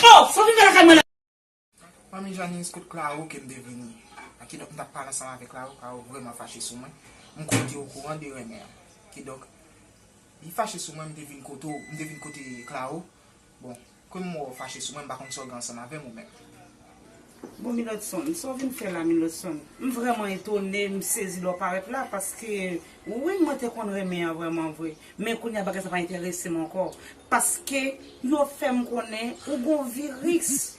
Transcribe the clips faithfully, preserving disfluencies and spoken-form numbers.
Oh, sa w vin fè lakay mwen la? Manmi Janice, kot Claro ke m te vini? Kidonk, m t ap pale ansanm avèk Claro, Claro vrèman fache sou mwen. M kwè w te okouran de renmen an. Kidonk, li fache sou mwen, m te vin kote w, m te vin kote Claro. Bon, kòm m wè w fache sou mwen, m pa konn sa w gen ansanm avè m ou menm. Bon, Milodson, sa w vin fè la, Milodson? M vrèman etone, m sezi lè w parèt la, paske, wi, mwen te konn renmen an vrèman vre. Men kounye a bagay sa pa enterese m ankò. Paske, yo fè m konnen ou gon viris.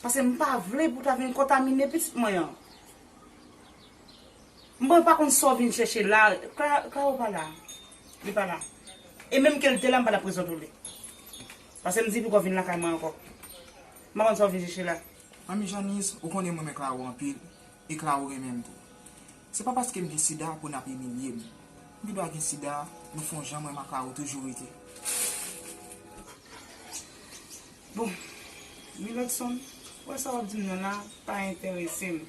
Paske m pa vle pou w ta vin kontamine pitit mwen an. Mwen pa konn sa w vin chèche la. Kla-, Claro pa la. Li pa la. E menm ke l te la, m pa t ap prezante w li. Paske m di poko vin lakay mwen ankò. M pa konn sa w vin chèche la. Manmi Janice, ou konnen m renmen Claro anpil, e Claro renmen m tou. Se pa paske m gen sida pou n ap imilye m. M gendwa gen sida, nou fè yon jan, mwen ak Claro toujou rete. Bon, Milodson, ou wè sa w ap di m nan la, pa enterese m.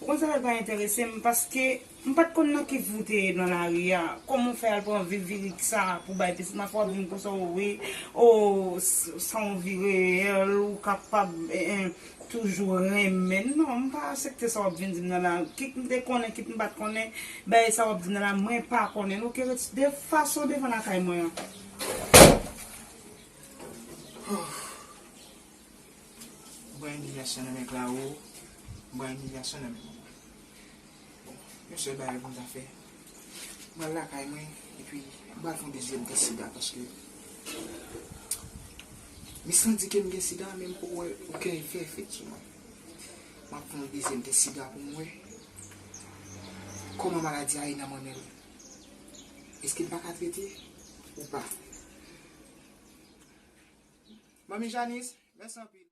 Ou konn sa fè l pa enterese m, paske m pa t konn nan ki vi w te ye nan lari a. Kòman w fè al pran vi-, viris sa pou bay pitit mwen, fò w ap di m konsa, o wi, o, s-, sa yon vi reyèl, ou kapab, eh, eh, toujou renmen. Non, m pa aksepte sa w ap vin di m nan la. Kit m te konnen, kit m pa t konnen, bagay sa w ap di m nan la, mwen pa konnen l. Oke, ret-, de fason devan lakay mwen an. Mwen imilyasyon nan men Claro, mwen imilyasyon nan men mwen. Bon, yon sèl bagay pou m ta fè. Mwen al lakay mwen, epi m pral fè yon dezyèm tès sida, paske misye di ke m gen sida, men m poko wè okenn efè fèt sou mwen. M ap fè yon dezyèm tès sida pou m wè kòman maladi a ye nan manmèl. Èske l pa ka trete ou pa? Manmi Janice, mèsi anpil.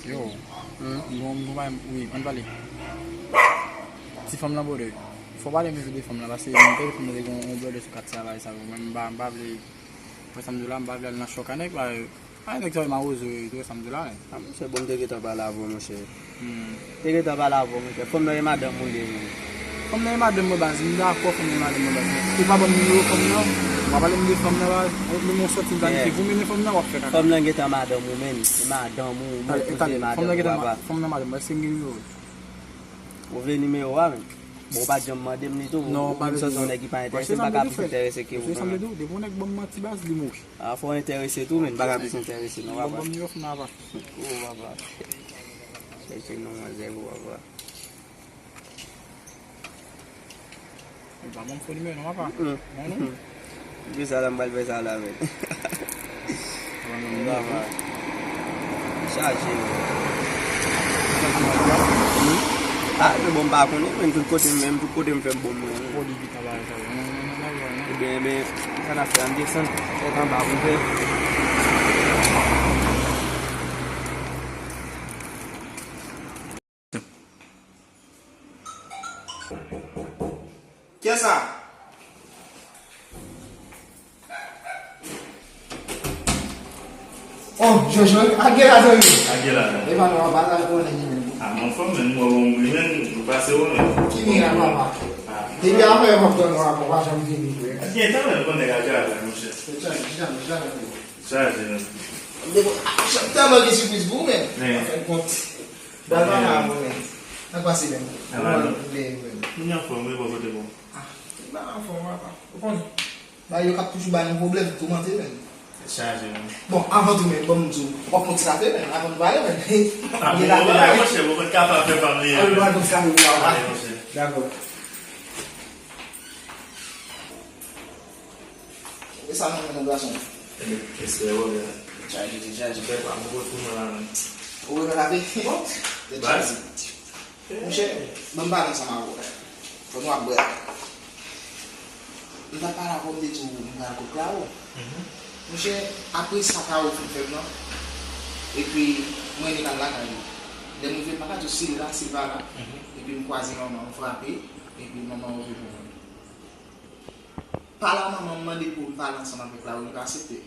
Yo, hmm, bon, bon, bay, wi, ann pale. Ti fanm nan bòdè. Fò pale m de fanm nan, paske mwen te konn gen yon blòdè sou katye a, bagay sa, mwen, m pa, m pa vle, wè sa m di w la, m pa vle al nan chòk a nèg, pa, pa nèg sa, mawozo, tou wè sa m di w la, wi. A, monchè, bon, m te gentan pale avè w, monchè. Hmm. Te gentan pale avè w, monchè. Fanm nan e madanm ou li ye, menm. Fanm nan e madanm mwen, baz. M dakò, fanm nan e madanm mwen, baz. Ou pa ban m nimewo fanm nan. Ou pa pale m de fanm nan, baz. Ou menm ou sòti, m planifye pou mennen fanm nan, w ap fè kaka. Fanm nan gentan madanm ou, menm. E madanm ou, ou menm, ou se madanm ou, papa. Fanm nan madanm mwen, èske m gen nimewo l? Ou vle nimewo a, menm? Bon, ou pa t janm mande m li tou. Non, ou menm santi yon nèg ki pa enterese, m pa ka plis enterese ke ou, kanmenm. Depi yon nèg ban m manti, baz, li mouri. A, fò w enterese tou, menm, m pa ka plis enterese, non, papa. Ban m nimewo fanm nan, papa. O, papa. Chèche non manzè pou papa. Ou pa ban m fo nimewo non, papa. Mm-mm. Non, non. Depi sa la, m pral fè sa la, men. Papa. Chaje, men. Hmm? A, men bon, m pa konnen, men tout kote m, menm tout kote m fè m bon, mwen. Ebyen, ebyen, sa n ap fè, ann desann, tèt anba pou fè. Kiyès sa? Oh, Jojo, a gen la, zanmi. A gen la, non. E pa nou, pa la, konnen li menm. A, m anfòm, men nou wè w bri, men nou pase w, men. Ki mirak, papa? A. Depi apre, m ap tann w, papa, pa janm vini, frè. Gen tan, men, konnen gade la, monchè. Chaje, chaje, chaje. Chaje, non. Depi, a, tèlman gen sipriz pou ou, men. Men. An fen kont. Bal pa la, mwen, men. Sa k pase menm? Sa va, non? Ou wè, ou anfòm, wi, bò kote bon. Ah, m pa anfòm, papa. Ou konnen. Bagay yo k ap toujou ba nou pwoblèm, toumante menm. Tèt chaje, menm. Bon, avan tou menm, ban m di w, w ap pran ti kafe menm, avan nou pale menm. Ah, bon, wè, monchè, bon, mwen kapab fè pa m li. Ah, wi, ban m ti kafe pou w, papa. Dakò. E sa nan men gason. Respè, bro. Chaje, chaje, bèl pa mwen retounen la menm. Ou wè kafe? Bon. Tèt chaje. Monchè, ban m pale ansanm avè w. Fò nou ap bwè. M t ap pale avè w, m te di w m pral kot Claro. Monchè, apre sa Claro fin fè m nan, epi mwen rete al lakay li. Lè m rive, m pa ka di w si l la, si l pa la. Epi m kwaze manman, m frape, epi manman ouvri pou mwen. Pale a manman m, mande pou m pale ansanm avèk Claro, li pa aksepte.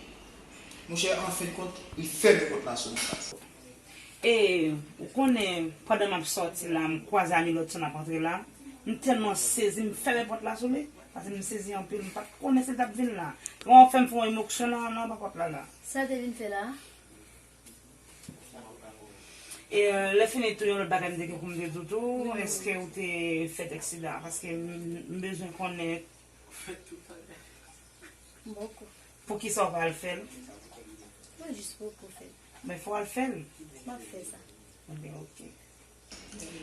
Monchè, anfendkont, li fèmen pòt la sou mwen. E, ou konnen, pandan m ap sòti la, m kwaze Amilotson ap antre la. M tèlman sezi, m fèmen pòt la sou li. Paske m sezi anpil, m pa t konnen si l t ap vin la. Bon, fè m fè yon emoksyon nan, nan anba pòt la, la. Sa l te vin fè la? E, lè fini tou, yon lòt bagay m te gen pou m te di w tou, èske ou te fè tèks sida? Paske m, m bezwen konnen. Fè tout bagay. Bòkò. Poukisa w pa al fè l? Mwen jis poko fè l. Men fò w al fè l. M ap fè sa. Ebyen, oke.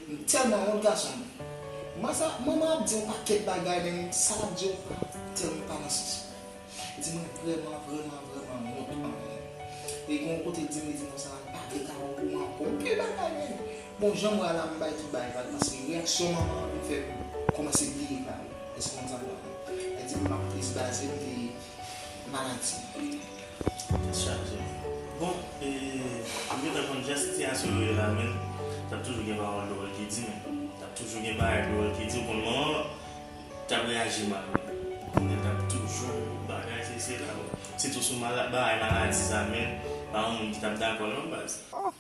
M tèlman wont gason mwen. Mwen sa, manman ap di yon pakèt bagay, men sa l ap di yo pa tèlman pa nan sans mwen. Di mwen vrèman, vrèman, vrèman wont anmè. E gen yon kote l di m, li di m konsa, l pa vle ka wè w ankò. Yon pil bagay, men. Bon, jan m wè a la, m bay tout bagay vag, paske reyaksyon manman an vin fè m kòmanse bliye Claro. Èske w konn sa m pral fè? Èske m ap tris baze m te maladi? Tèt chaje. Bon, e, m gentan konn jan sitiyasyon yo ye la, men t ap toujou gen pawòl dwòl ki di, men t ap toujou gen bagay dwòl ki di, w konn manman an t ap reyaji mal, men. Konnen t ap toujou bagay, se, se la, sitou sou mala-, bagay maladi sa, men pa yon moun ki t ap dakò non, baz. Ah,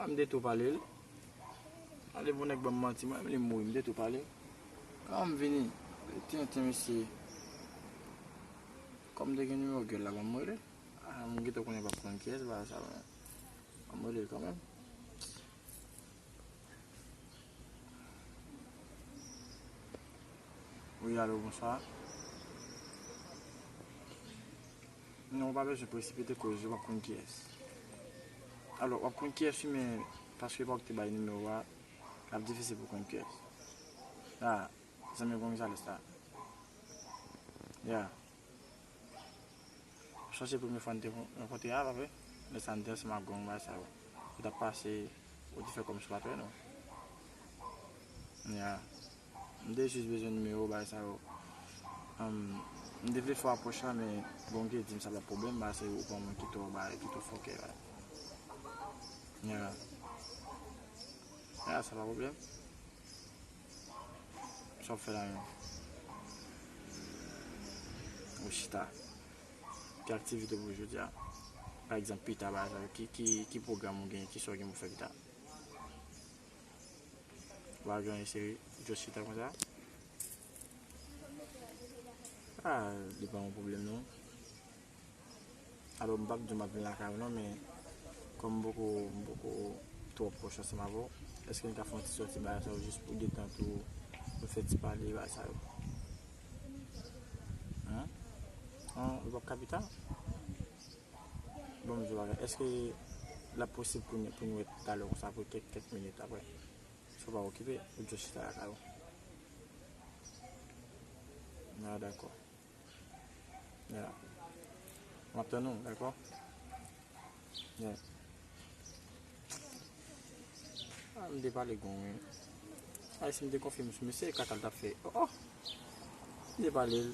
m te tou pale l. Pale pou nèg ban m manti, mwen menm li mouri, m te tou pale l. Kan m vini, li tenten mesye. Kòm m te gen nimewo gèl la, ban m rele. Ah, m gentan konnen pa konn kiyès bagay sa, men ban m rele l kanmenm. Wi, alo, bonswa. Non, ou pa bezwen presipite koz w ap konn kiyès. Alò, w ap konn kiyès wi, men paske pa w ki te bay nimewo a, l ap difisil pou w konn kiyès. A, zanmi Gonzales la. Ya. Sonje premye fwa n te rankontre a, pa vre? Lè sa n te ansanm ak gang, bagay sa yo. Ou t ap pase, ou te fè kòmsi w pa t wè nou. Ya. M te jis bezwen nimewo, bagay sa yo. Ann, m te vle fè w apwòch la, men gang te di m sa pa pwoblèm, bagay sa yo, ou pa moun ki twò bagay, ki twò fòkè, bagay. Ya. Ya, sa pa pwoblèm. Sa w ap fè la menm? Ou chita. Ki aktivite pou jodi a? Pa egzanp, pita, bagay sa yo. Ki, ki, ki pwogram ou gen? Kisa w gen pou fè pita? Ou pa gen anyen serye? Ou just chita konsa? Ah, li pa yon pwoblèm non. Alò, m p ap di w m ap vin lakay ou non, men kòm m poko, m poko twò pwòch ansanm avè w, èske n ka fè yon ti sòti bagay sa yo jis pou detant ou, nou fè ti pale bagay sa yo? Hen? An, ou p ap ka pita? Bon, m di w bagay, èske l ap posib pou n, pou n wè talè konsa pou kèk, kèk minit apre? Si w pa okipe, ou just chita lakay ou. Ah, dakò. Ya. M ap tann ou, dakò? Ya. Ah, m te pale gon, wi. Ay, si m te konfye m sou mesye, kaka l t ap fè. Oh, oh! M te pale l.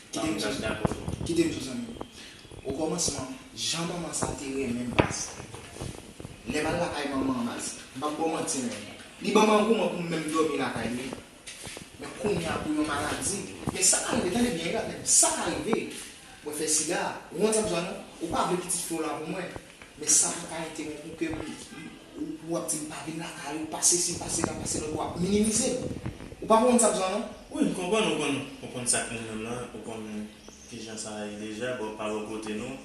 Kite m di w, kite m di w, zanmi m. Okòmansman, jan manman sa te renmen m, baz. Lè m al lakay manman an, baz, m p ap ba w manti, men li ban m angouman pou m menm dòmi lakay li. Men kounye a, pou yon maladi, men sa ka rive, tande byen, gade, men sa ka rive. Mwen fè sida, ou konn sa m di w la, non? Ou pa vle pitit fi w la pou mwen. Men sa pa ka entewonp ou ke m, m, ou, ou ap di m pa vin lakay ou, pa sesi, pa sela, pa sela, ou ap minimize m. Ou pa konprann sa m di w la, non? Wi, m konprann, ou konn, ou konn sa k moun menm nan, ou konn kijan sa ye deja, bon, pa bò kote nou,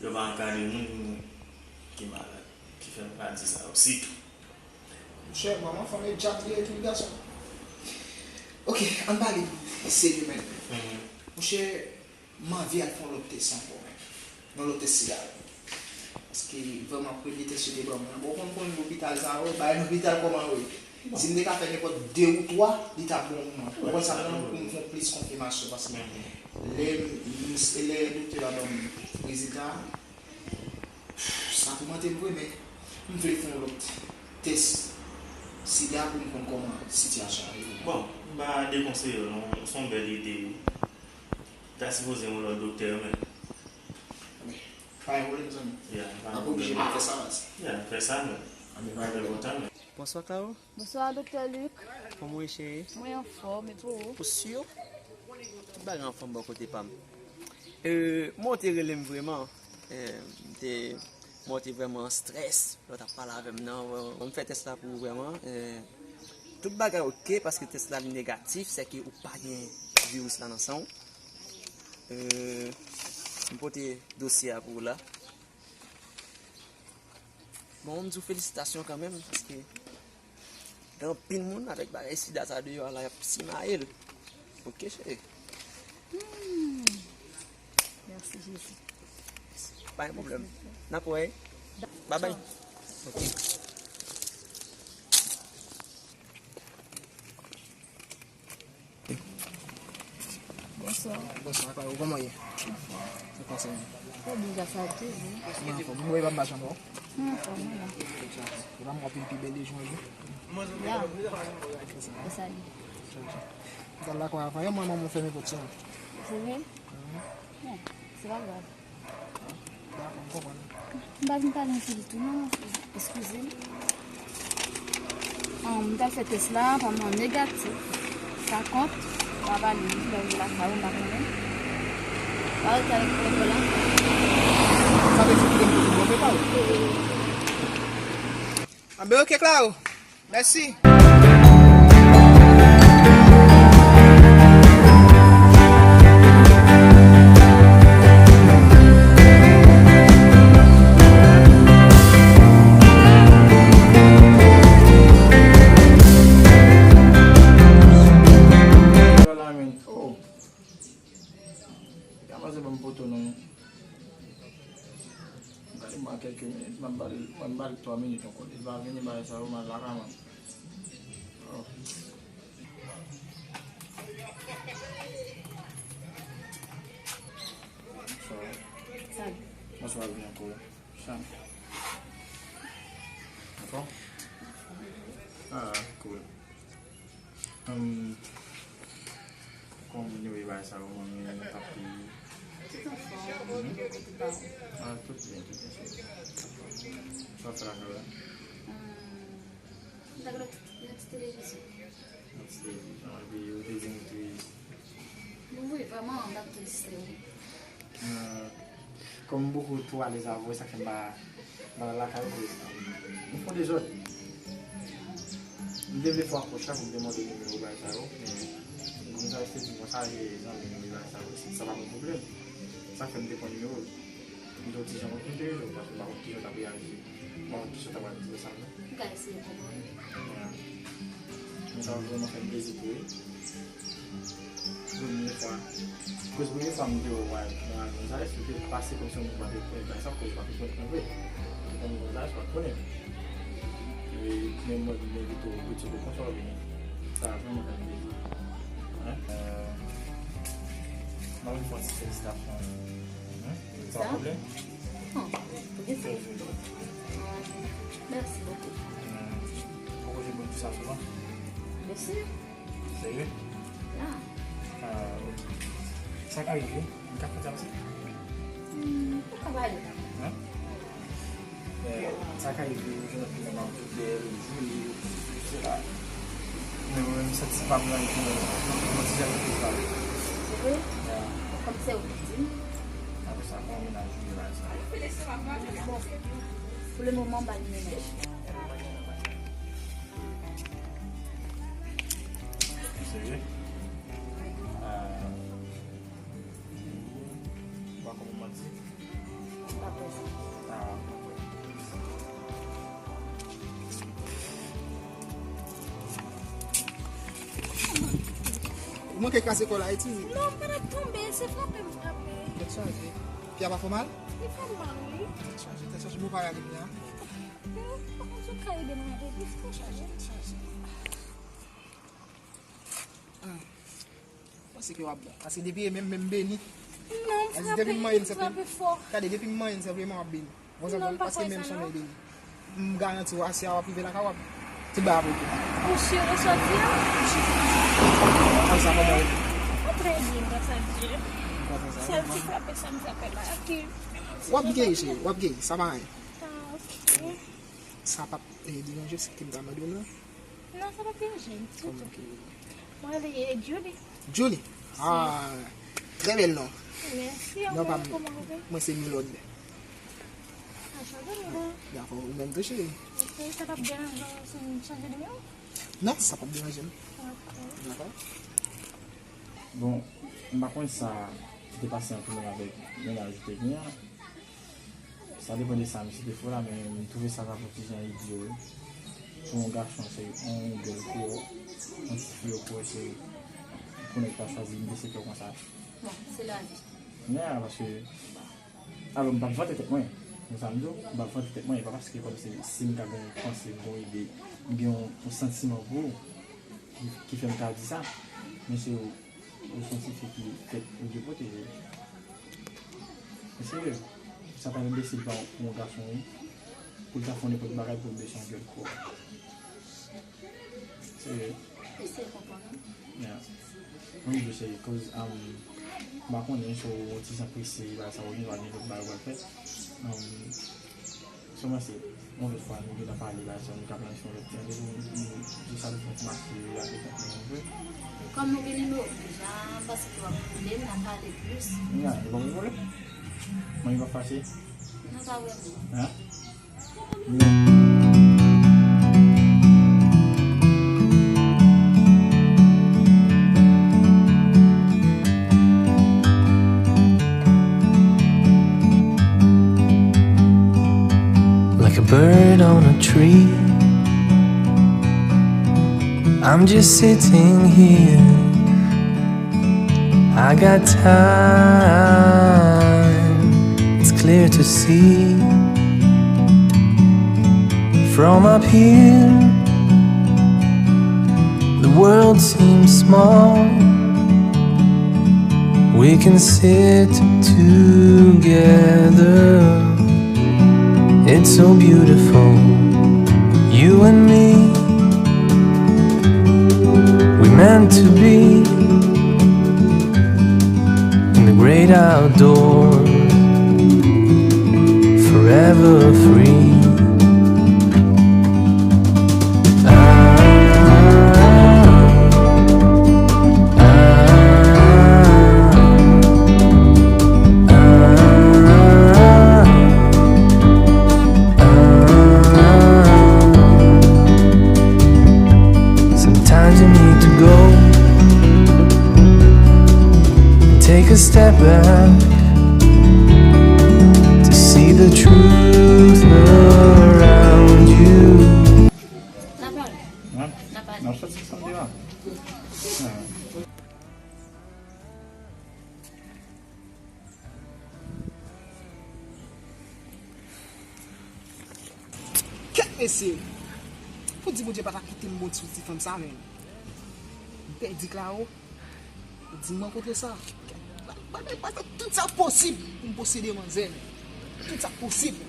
yo pa ankadre moun, Ki malad, ki fè maladi sa yo, sitou. Monchè, manman fanm e djab li ye tou, li gason. Ok, ann pale serye, men. Monchè, m anvi al fè yon lòt tès ankò, men. Yon lòt tès sida. Paske vrèman, premye tès yo te ban mwen an, bon, ou konn, konn lopital sa yo, bagay lopital kòman yo ye. Si m te ka fè nenpòt de ou twa, li t ap bon pou mwen. Ou konprann sa, pou m fè plis konfimasyon, paske lè, lè doktè a ban m rezilta a, sa toumante m vre, men m vle fè yon lòt tès sida pou m konn kòman sitiyasyon an ye. Bon, m pa dekonseye w non, se yon bèl ide wi. Ou ta sipoze yon lòt doktè wi, men. Men, pa gen pwoblèm, zanmi. Yeah, pa gen pwoblèm. N ap oblije pou fè sa, baz. Yeah, fè sa, men. Anben, pa gen pwoblèm. Kontan, men. Bonswa, Claro. Bonswa, Doktè Luc. Kòman w ye, cheri? Mwen anfòm, e pou ou? Ou si? Tout bagay anfòm bò kote pa m. Euh, mwen te rele m vrèman. Euh, m te, mwen te vrèman an strès lè w t ap pale avè m nan. Bon, m fè tès la pou ou vrèman. Euh, tout bagay oke, paske tès la li negatif, sèke ou pa gen viris la nan san w. Euh, m pote dosye a pou ou la. Bon, m di w felisitasyon kanmenm, paske gen anpil moun avèk bagay sida sa deyò a la, y ap simaye l. Oke, cheri. Hmm. Mèsi, Jezi. Pa gen pwoblèm. N ap wè. Babay. Oke. Bonswa. Bonswa, Claro, kòman w ye? Ou pase byen? Trè byen, gras a Dye, wi. Mwen anfòm. Mwen wè pa m pa janm wè w. Mwen anfòm, mwen la. Ou pa m wè w vin pi bèl de jou an jou? Ya. E sa li. M t al lakay avan yè, mwen, manman m fèmen pòt sou mwen. Pou vre? Bon, se pa grav. Dakò, m konprann. M pa vin pale anpil tou non, eskize m. An, m t al fè tès la, pa m nan negatif. Sa kont, m pa pale, m pa vin lakay ou, m pa konnen. Pa rete avèk telefòn la. Sa vle di ou kite m toujou bò pye pa ou? Anben, oke, Claro. Mèsi. Gade, m ba l kèlke minit, m ba l, m ba l twa minit ankò. Li pa vini, bagay sa yo mal lakay mwen. Oh. Bonswa. Salut. Bonswa, vini ankò. Sa. Dakò? Ah, cool. Hum, kòman nou ye bagay sa yo, manmi, nou t ap pi. Tout anfòm, kòman w ye, kote pa w? Ah, tout byen, tout byen, cheri. Sa w fè lakay ou la? Hum, m ta gade yon ti televizyon. Yon ti televizyon, epi ou te di m ou te. Wi, vrèman, m t ap tou distrè wi. Euh, kòm m poko twò alèz avè w, sa k fè m pa, m pa lakay ou, m fè yon dezòd. M te vle fè apwòch la pou m te mande w nimewo bagay sa yo, men kòm sa rete di konsa, e zanmi nou bagay sa yo, sa pa yon pwoblèm. Sa fè m te pran nimewo l. M te yon ti jan konfizyon, paske m pa konn kijan w t ap reyaji. M pa konn kijan w t ap di sa, non. M ka eseye konprann. Ya. Men sa vrèman fè m plezi pou ou. Premye fwa. Koz premye fwa m te wè w nan Almanzay, se te pase kòmsi yon moun pa te konnen bagay sa, koz pa te konnen vre. Ou te konnen Almanzay, se pa te konnen. E menm mwen, m envite w, ou te konsa w vini. Sa vrèman fè m plezi. Hein? Euh, m ap vin fè yon ti felisitasyon. Hein? Sa pwoblèm? Hum, pou ki sa? Mèsi bokou. Poko jwenn moun ki sa souvan? Byen si. Serye? Ya. Ah, ok. Sa ka rive, m ka fè sa osi? Hmm, ou ka pale. Hein? Eh, sa ka rive, ou jwenn anpil moun ap di w bèl, ou joli, ou sesi, ou sela. Men mwen menm, m santi pa m nan yon ti jan de koze la. Se vre? Ya. Kòm se ou ki di m. Apre sa, kòman mennaj ou ye la, sa? Bon, pou le moman, m pa gen mennaj. Ou serye? Ah. Ou pa konn manti? M pa kwè sa. Ah, m pa kwè. Mwen ke kraze kò la, eti. Non, m pa t ap tonbe, se frape m frape. Tèt chaje. Pye a pa fè w mal? Li fè m mal, wi. Tèt chaje, tèt chaje, bon, pa rale pye a. An tou ka, ede m rale, li fè m chaje. Tèt chaje, tèt chaje. Ah. Panse ke w ap bon. Paske depi e menm, menm beni. Non, m frape, m frape fò. Gade, depi m manyen l, senpleman w ap beni. Bon, non, m pa kwè sa, non. M garanti w, aswè a w ap rive lakay w ap. Ti ba avè tou. Ou sire sòti a? Konn sa kòman w ye? Mwen trè byen, grâce à Dieu. Sèl ti frape sa m frape la, ki. W ap geri, cheri, w ap geri, sa pa anyen. Ah, ok. Sa p ap, eh, deranje w si ke m ta mande w, non? Non, sa p ap deranje m ditou. Kòman ki rele? Mwen rele Julie. Julie? Ah, trè bèl non. Mèsi, non, pa m, kòman ou rele? Mwen se Milord. Anchante, Milord. Dakò, ou menm tou, cheri. Ok, sa p ap deranje w si m chanje nimewo? Non, sa p ap deranje m. Ok. Dakò. Bon, m pa konn sa ki te pase ant ou menm avèk mennaj ou te gen an. Sa depann de sa misye te fè w la, men m twouve sa ta fè w ti jan idyo, wi. Pou yon gason, se yon gèl kou, yon ti fi yo kou, se pou nèg ta chwazi vin blese kè w konsa. Bon, se lavi. Men, paske, alò, m p ap vante tèt mwen. Konn sa m di w, m p ap vante tèt mwen, e pa paske kòmsi si m ka gen yon panse, yon ide, m gen yon, yon santiman pou ou ki, ki fè m ka di sa. Men se ou, ou se yon ti fi ki fèt pou Dye pwoteje. Men serye, sa ta vin blese l pa pou yon gason, wi. Pou l ta fè nenpòt bagay pou l blese yon gèl kou. Serye. Eseye konprann. Yeah. Mwen vle serye, cause, um, m pa konnen si w ti jan prese, bagay sa, ou gen dwa gen lòt bagay w pral fè. Um, Sèlman se yon lòt fwa nou gentan pale la, sa nou ka planifye yon lòt ti randevou, nou, nou, nou di sa nou fè ti mache, rakonte nou yon pe. Kòm nou gen nimewo w deja, m panse ke w ap koule m, n a pale plis. Nya, e pa gen pwoblèm. Mwen, li pa fache. Nou pa wè nou. Hein? Like a bird on a tree. I'm just sitting here. I got time. It's clear to see. From up here, the world seems small. We can sit together. It's so beautiful, you and me. We meant to be in the great outdoors, forever free. Sometimes you need to go and take a step back to see the truth around you. Hein? N ap sòti ansanm devan. Kèt mesye! Pou di Bondye pa ta kite m bon ti, ti fanm sa menm. M pèdi Claro. Di m rankontre sa. Bagay, bagay, tout sa posib pou m posede manzè menm. Tout sa posib.